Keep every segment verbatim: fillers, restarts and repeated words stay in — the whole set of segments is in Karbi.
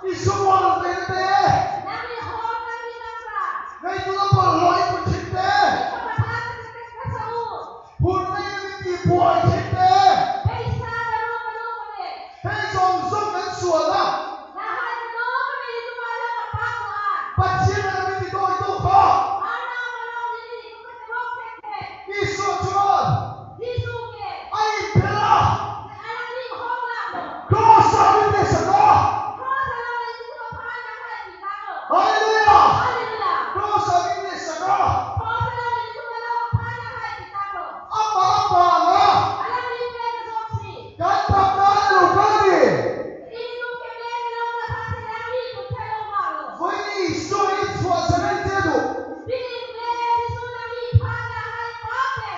Isu mol tete. Nangli hor nangli nangpra. Ngai tu lapor loi pun chinte. Iko patha tete kesa u. Pun nai nangli ti buai chinte. Peisa daru kanu kave. Hei jong jong kan suala. Lahai kanu kave itu malam apa kuan. Pachina nangli ti doi tu ko. Arnam along neli itu kese wok tete. Isu chuan. Jisu ke. Ai phela. Alangli hong lap lo. Cross a-witness ako. Cross along Jisu aphan lahai pitang lo. Hallelujah. Hallelujah. Cross a-witness ako. Cross along Jisu aphan lahai pitang lo. Apa apa na. Alangli pen jongsi. Kan tap na lo kali. Ilitum keklem along aphan si alangli pu thelo ma lo. Woi ni so it suat seven jedu. Bili pen Jisu nangli aphan lahai pape.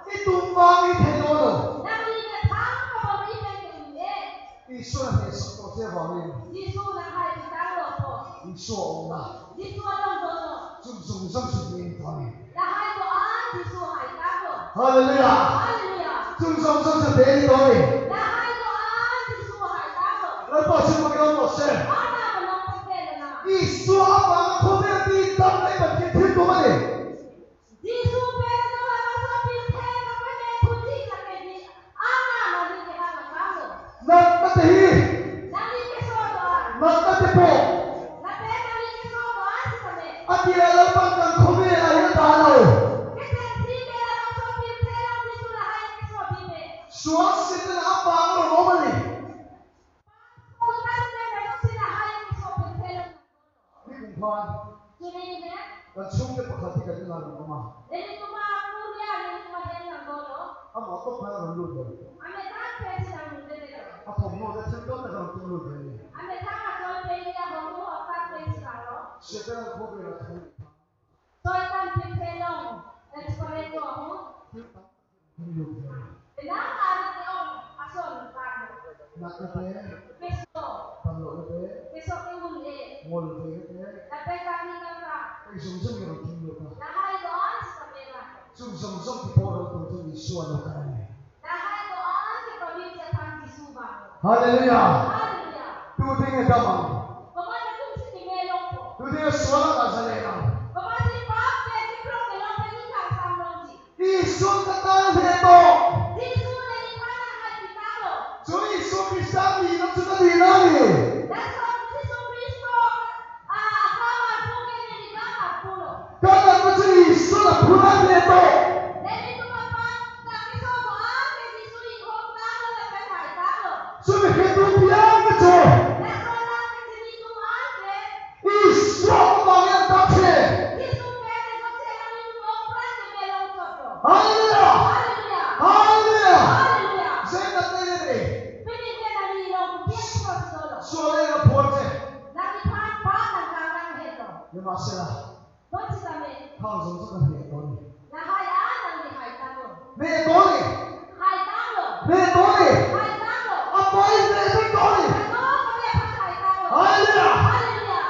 Itum vang i thelo lo. Isu nanghe sokpo se vang i. Isu ong na. Chungjong jong si ni toni. Hallelujah. Chungjong jong si ni toni. Lapu si mo kyo mo se. Isu aphan khode ti tam nai ban ke thil to mane. Jisu pen labangso pirthe kaprek ke thuji lake di ana mali ke ha makam lo. Nat nat hi. Nangli keso do-an. Nat nat po. Lapen nangli keso do-an sitame. Ati ala pangkang khome ayo talo. Kesen si ke labangso pirthe along Jisu lahai keso bibe. Suak sitame apang lo mo mali. Suak sitame si lahai keso pirthe along. Ni kungphan. Chini ne. Kan sum ke pakhati kan na lo ma. Nelitum aphan ya, nelitum aden nang dolo. Ama to pa lo lo. Amethang pensi nang lo de lo. Athom lo de thil to na lo tu lo de. Amethang aton pe ya ho lo apat pensi nang lo. Setan ko be la thum. Soitan pirthe along. Experience ho. Penang arit ke-ong ason pan. Nat nat te. Keso. Panglo nat te. Keso ke un e. Ngol te te. Lapen kami nangkra. Ai sum sum yang tum lo ka. Lahai do-an si kamera. Sum sum sum ki poro tum tum Isu alo ka. Lahai do-an si pamit ya pan Jisu ba. Hallelujah. Hallelujah. Tu ding e damang. Komat atum si keme longpo. Tu ding e suala ka sale na. Komat si pap ke si prok ke long ke ni kang sam longji. Isu kata heto. Jisu neliphan lahai pitang lo. Chu Isu Krista ni na chu ta di na ni. Laso Jisu Kristo, ah, akam arpu ke neli kam arpu lo. Kala ko chu Isu la phuna heto. Nelitum aphan la keso do-an ke Jisu inghong tang lo lapen hai tang lo. Chu ni hetu piang ke chu. Laso alam ke nelitum aphan ke Isu abang yang taksi. Jisu pen jongsi alanglitum apran ke melong chot lo. Hallelujah. Hallelujah. Hallelujah. Hallelujah. Zen na te ne. Pini ke nangli long piak chot lo. Suale na phor se. Nangliphan pa nang kang nang heto. Ye masela. Bonsitame. Khang jong jong kan ne toni. Lahai an nangli hai tang lo. Ne toni. Hai tang lo. Ne toni. Hai tang lo. Apoi ne toni. Hai tang lo, kami aphan hai tang lo. Hallelujah. Hallelujah.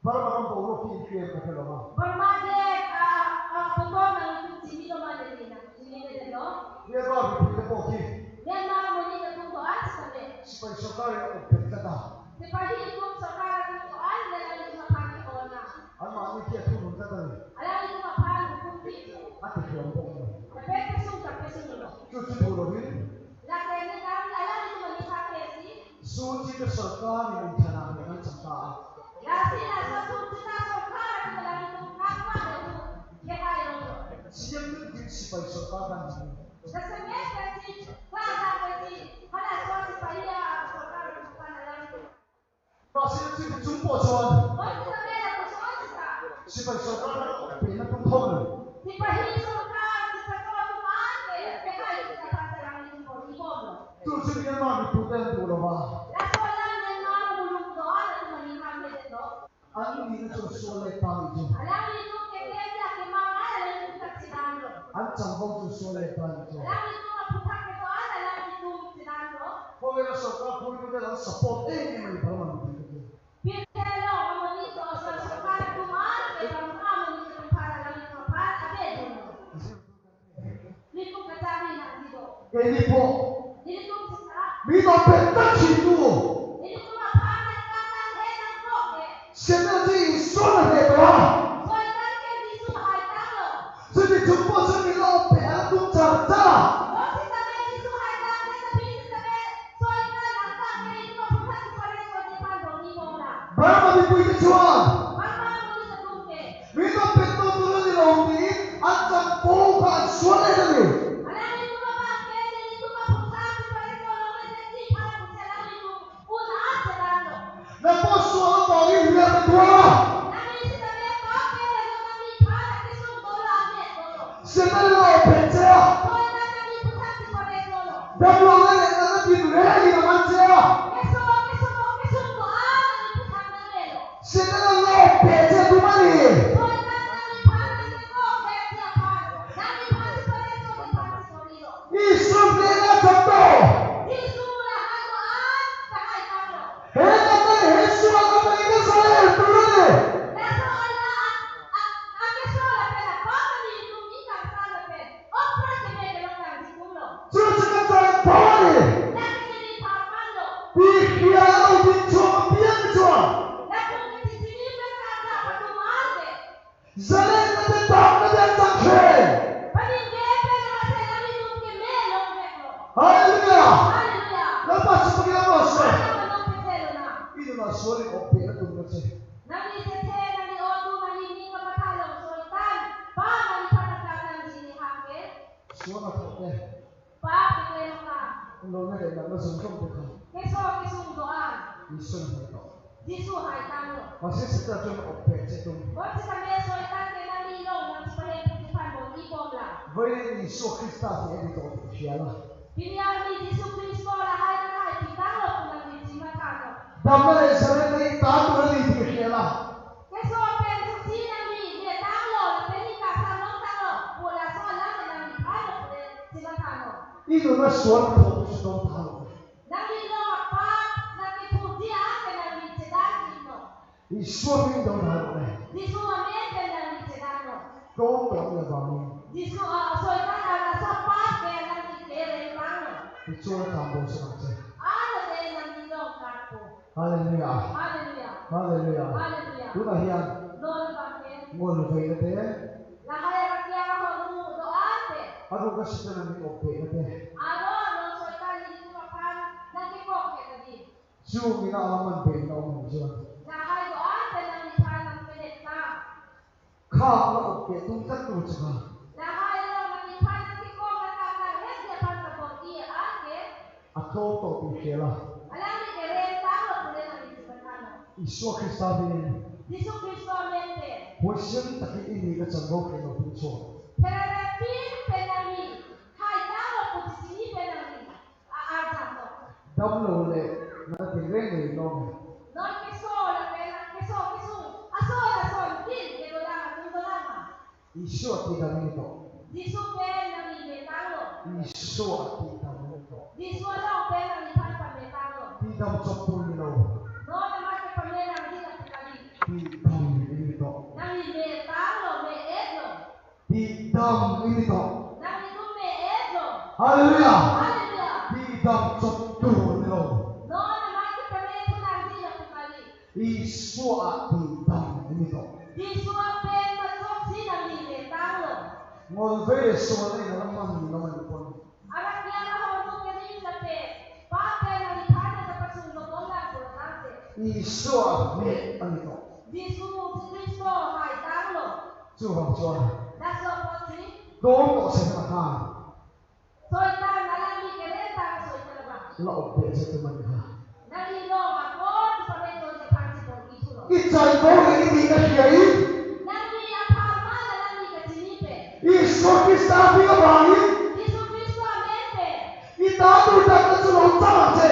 Bar bar ko lo ki ki ko lo ma. Burma de, ah, ah, putor nangtum chini lo ma ne na. Chini ne lo. Ye ba ki ko ki. Myanmar amonit atum do-an sitame. Sipai sorkar ya ko pekata. Sipahi atum sorkar atum do-an le nangtum aphan ke-ong na. An ma ni kia thu nun ta ta. Alanglitum aphan hukum pi. Ati khlong pok. Lapen kesung ta kesung lo. Chu chu thu lo ni. Lake ne kam alanglitum ani thak ke si. Sun si ke sorkar ni thana ni kan changka. Lasi laso sun si ta sorkar atum alanglitum thak ma atum ke hai lo. C M tu di sipai sorkar kan si. Laso me ke si, kla ta ke si, hala so sipahi a sorkar atum aphan alanglitum. Pasi si kuchung po chon. Sipai sorkar pina tum thom. Tu si Myanmar ni puten tu lo ba. An ni na chun suale pa ni chun. An chang bong chun suale pa ni chun. Ko ke na sorkar puri ke na support eh ni mai pa man. Pirthe along amonit do-an sorkar atum an ke bang amonit atum aphan alanglitum aphan ave dun lo. Nelitum kacharli nangji do. Ke ni po. Nelitum sita. Mi do Petak situ. Nelitum aphan nangkang nanghe nangkrok ke. Seta ji Isor nanghe to. Soitan ke Jisu hai tanglo. Seta jumpo seta lo pe atum charcha. Lo seta ke Jisu hai tang ke tapi seta ke soitan nangkang ke nelitum aphan si pare so di pan doni bomla. Bang abi pui kechuan. Bang bang doni setum ke. Nelitum petu turun di long di, ancham po ka suan le tadi. Alanglitum abang ke, nelitum aphan si pare so long le tadi, pare pusi alanglitum un-an sedang lo. Nangpo suan lo bang ini hiar kedua. Nangli seta ke pa ke lo nangli phan ke sung dola me dolo. Seta lo pecah. Soitan nangli aphan si pare so lo. Damlo le, nang di le ini manchah. Keso, keso, kesung doan nangli aphan nanglelo. Seta lo pecah atum mani. Soitan nangliphan nangkok pecah aphan. Nangliphan si pare so, nangliphan si pare lo. Isor ke na chapto. Jisu lahai doan, lahai tanglo. He kata he suan kata ini saya turun ni. Laso ala ak, ak, akeso lapen apap nelitum ni kangsa lapen opra keme kelong nangji kumlo. Chuchu kata pawani. Lake neli pharman lo. Pi kia lo di chua, pi ang chua. Lapen nelitum ni kangsa patumar ke. Jale kate dam kate changkhe. Paning ke pen masi nelitum keme longvek lo. Hallelujah. Hallelujah. Lapas pagi lapas. Ana manong pese lo na. Ini na suan ope na tum kache. Nangli sethe, nangli odu, nangli ning kamatha along soitan pa nangliphan nangkang nangji ni hang ke. Suan atha ke. Pa ke ke nangkang. Lo ne ke nang sung sung ke. Keso kesung doan. Isor hai to. Jisu hai tanglo. Masi seta chun ope chetum. Bon seta me soitan ke nangli long nangsi pare pusi pan bom-i bomla. Vai Jisu Krista si edi to siala. Pini arni Jisu Kristo lahai lahai pitanglo pu nangli chimatha lo. Damna le sare nai ta tu nangli di siala. Keso pen susi nangli me tanglo, lapen ni kangsa long tanglo, pu laso alam le nangliphan lo pu le chimatha lo. Ino na suan to suan tanglo. Nangli long apap, nangkepudi an ke nangli chedan iklo. Isor amen dong tanglo ne. Jisu amen ke nangli chedanlo. Dong tanglo bang. Jisu, ah, soitan an laso apap ke nangli kereng tanglo. Isor atam bom sangse. Ano de nangli long karpo. Hallelujah. Hallelujah. Hallelujah. Hallelujah. Tuna hian. Non bang ke. Ngol vai na te. Lahai rakyang ahormu doan te. Aro ka sita nangkok pe na te. Aro non soitan nelitum aphan nangkekok ke tadi. Chu mina alaman pe na um chu. Lahai doan te nangliphan nangpedet ta. Kha na oke tum tak tu chaka. Lahai lo nangliphan nangkekok nangkang nanghet aphan kabor-i an ke. Athlo to tu siala. Alangli kereng tanglo pu le nangli chimatha lo. Isor Krista amen. Jisu Kristo amen pen. Hoisem taki ini kachangvok ke lo pu cho. Pherepin pen nangli hai tanglo pu chini pen nangli. A, arjap lo. Damlo le, na tireng le long. Non keso lapen, keso kesung. Ason ason kin kedolang atum dolang ma. Isor ati dam ini to. Jisu pen nangli me tanglo. Isor ati dam ini to. Jisu along pen nangliphan pame tanglo. Ti dam chok tu ni lo. Non amat ke pame nangji nangpi kali. Ti dam ini to. Nangli me tanglo, me-et lo. Ti dam ini to. Nanglitum me-et lo. Hallelujah. Hallelujah. Ti dam chok tu ni lo. Non amat ke pame tu nangji nangpi kali. Isor ati dam ini to. Jisu amen machoksi nangli me tanglo. Ngol vai suan le na lamang ni naman pon. Arakyang ahormu kerim lapen pa pen nangliphan nangkapasung dobom lang pu nangse. Isor amen ani to. Jisu Kristo hai tanglo. Chu hang chuan. Laso apotsi. Dong to se na ha. Soitan alangli kereng tang soitan abang. La ope chetum mani ha. Nangli long akor si pame to si aphan si bor-i thulo. Ichai bor ini di ka hiai. Nangli apharman alangli kachini pen. Isor Krista api ka bang in. Jisu Kristo amen pen. Ita tu ta ka chu long chang che.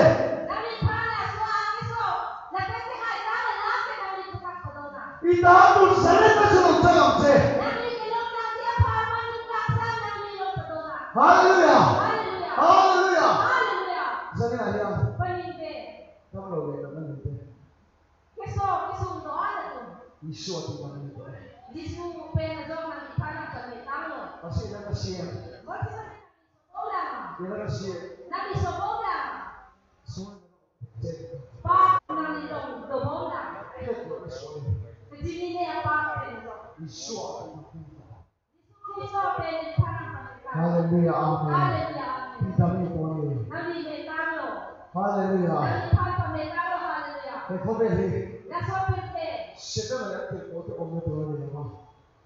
Nangliphan laso akeso. Lapen ke hai tang alam ke nangli puthak padona. Ita tu sare ta chu long chang che. Nangli kelong nangji apharman ni kangsa nangli long padona. Hallelujah. Hallelujah. Hallelujah. Hallelujah. Jani na hiam. Paning ke. Damlo le na nang te. Keso kesung doan atum. Isor ati dam ini to. Jisu pen ajok nangliphan nangpame tanglo. Pasi na ka siam. Pasi na. Ola. Ila ka siam. Nangli so ola. So Pap nangli dong dobom lang. Kachini ne apap pen dong. Isor. Jisu Kristo pen iphan nang pameta. Hallelujah, amen. Hallelujah, amen. Pidam ni pon ni. Nangli metanglo. Hallelujah. Nangli phan pametanglo, hallelujah. Te khobe hi. Laso pen te. Seta na ya te ko te om ni pon ni ma.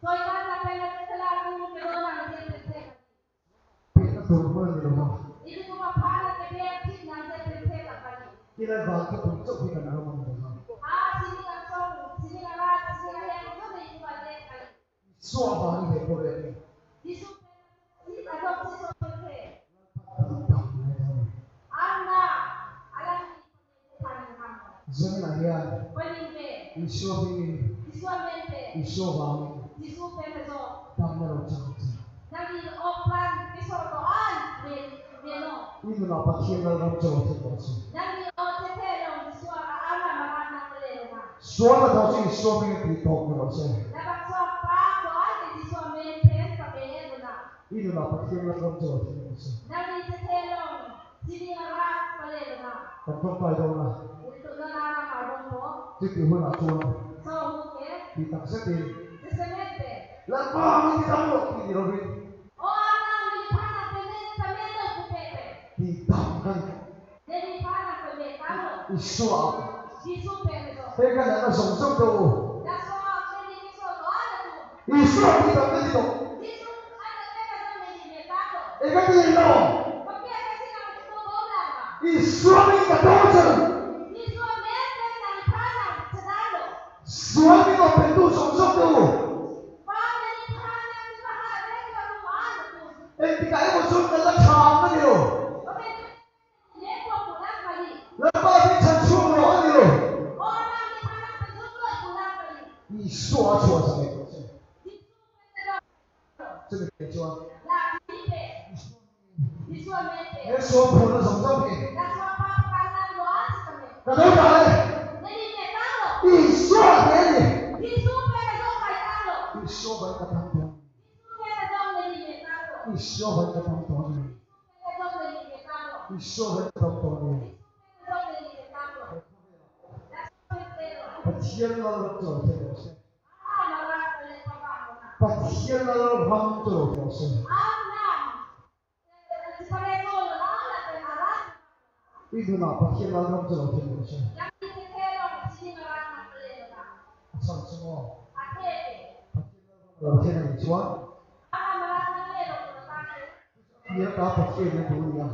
Soitan lapen lapen kela atum kedo nangji pen te. Pena turun ni ma. Itum aphan ke dia thik nangji pen te kapali. Ila bang ke pun chok hi kan alam ni ma. Ah, sini langsung, sini larat, sini larat, itu ada kali. Isor abang ni hepo re. Jisu pen isi adok si so pen ke. Anna, alang ni panin ham. Jun ayan. Panin ke. Isor ni. Jisu amen ke. Isor abang. Jisu pen ke so. Tamna rong chang si. Nangli oplan ke so to an men meno. Inut aphan Pathen alam choro thek bangso. Nangli o chethe long Jisu alam alam nang pele long. Suan la thau si Isor amen pi tok ni bangso. Labangso apap do-an ke Jisu amen pen pamele dona. Inut aphan Pathen alam choro thek bangso. Nangli chethe long, sini arat pele dona. Kaprok pai dona. Itu dona na marbon po. Titi hun achuan. So hun ke. Pi tak setin. Sesemet pe. Lapa mi ti tamlo ti di Robin. O Anna, neliphan nang peme, peme lo pu pepe. Pidam kan. Neliphan nang pametanglo. Isor. Jisu pen ke so. He kan na song song to. Laso pen ke so to an atum. Isor pidam kan to. Jisu an pen ke so neli metanglo. He kan di lo. Papi ake si nang to bom lang ma. Isor ni ka to chen. Jisu amen pen neliphan nang chedanglo. Suan ni ko pen tu song song to. Pam neliphan nang ipahak re ke atum an atum. Eh, ti kai mo sun ka la cham na niyo. Oke, ne po pulang kali. La pa ni chan sung lo niyo. O Anna, neliphan nang pejut lo pulang kali. Isor achuan sa ni. Jisu pen ke so. Sini ke chuan. La pipe. Jisu amen pe. Isor phone na song song ke. Laso apap aphan nang do-an si kami. Ka do ta le. Neli metanglo. Isor ke ni. Jisu pen ke so paitanglo. Isor bai ka tam to. Jisu pen ke so neli metanglo. Isor bai ka tam to ni. Jisu pen ke so neli metanglo. Isor bai ka tam to ni. Jisu pen ke so neli metanglo. Laso pen ke so. Pathen alam choro thek bangso. Pathen alam choro thek bangso. Inut aphan Pathen alam choro thek bangso. Asam sumo. Pathen alam choro thek bangso. Iya ta Pathen alam choro ya.